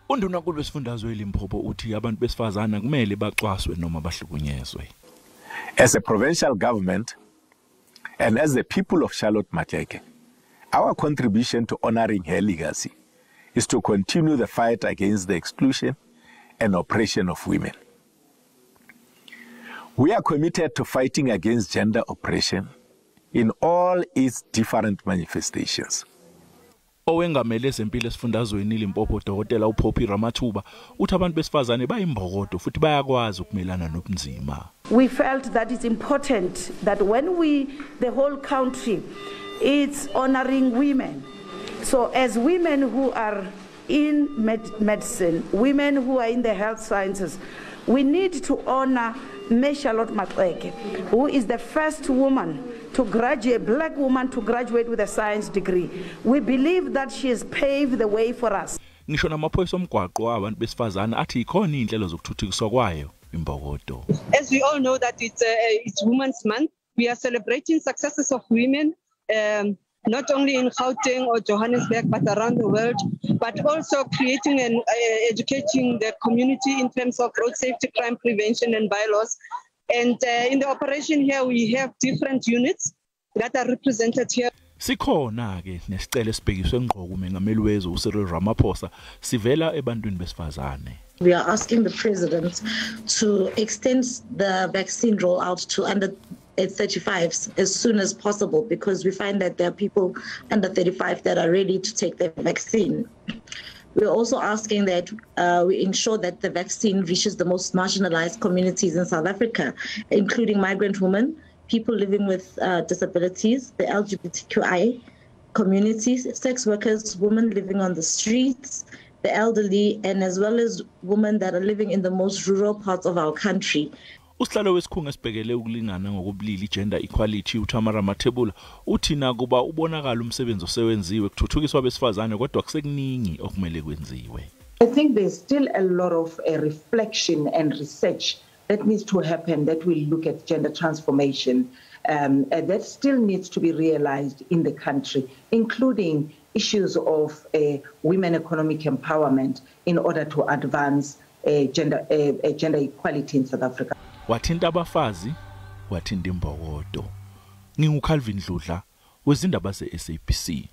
Undunankulu wesifundazwe eLimpopo uthi abantu besifazana kumele baxwaswe noma bahlukunyezwe. As a provincial government and as the people of Charlotte Maxeke, our contribution to honoring her legacy is to continue the fight against the exclusion and oppression of women. We are committed to fighting against gender oppression in all its different manifestations. Owengamele ezempilo esifundazweni eLimpopo Dr. uPoppy Ramathuba uthi abantu besifazane bayimbokodo futhi bayakwazi ukumelana nobunzima. We felt that it's important that when the whole country is honoring women. So as women who are in medicine, women who are in the health sciences, we need to honor Charlotte Maxeke, who is the first woman to graduate, black woman to graduate with a science degree. We believe that she has paved the way for us. Ngisho namaphoyisa omgwaqo abantu besifazana athi ikhona indlela zokuthuthukiswa kwayo imbokodo. As we all know that it's Women's Month, we are celebrating successes of women, not only in Gauteng or Johannesburg, but around the world, but also creating and educating the community in terms of road safety, crime prevention and bylaws. And in the operation here, we have different units that are represented here. Sikhona ke nesicelo esibhekiswe ngqo kumengameli wezwe uCyril Ramaphosa sivela ebantwini besifazane. We are asking the president to extend the vaccine rollout to under 35s as soon as possible, because we find that there are people under 35 that are ready to take the vaccine. We're also asking that we ensure that the vaccine reaches the most marginalized communities in South Africa, including migrant women, people living with disabilities, the LGBTQI communities, sex workers, women living on the streets, the elderly, and as well as women that are living in the most rural parts of our country. Usihlalo wesikhungo esibhekele ukulingana ngokubulili gender equality uThamara Mathebula uthi nakuba ubonakala umsebenzi osewenziwe ukuthuthukiswa besifazane kodwa kusekuningi okumele kwenziwe. I think there's still a lot of reflection and research that needs to happen that will look at gender transformation that still needs to be realized in the country, including issues of women economic empowerment in order to advance gender equality in South Africa. Wathinta abafazi, wathinta imbokodo. NginguCalvin Dludla wezindaba ze-SABC.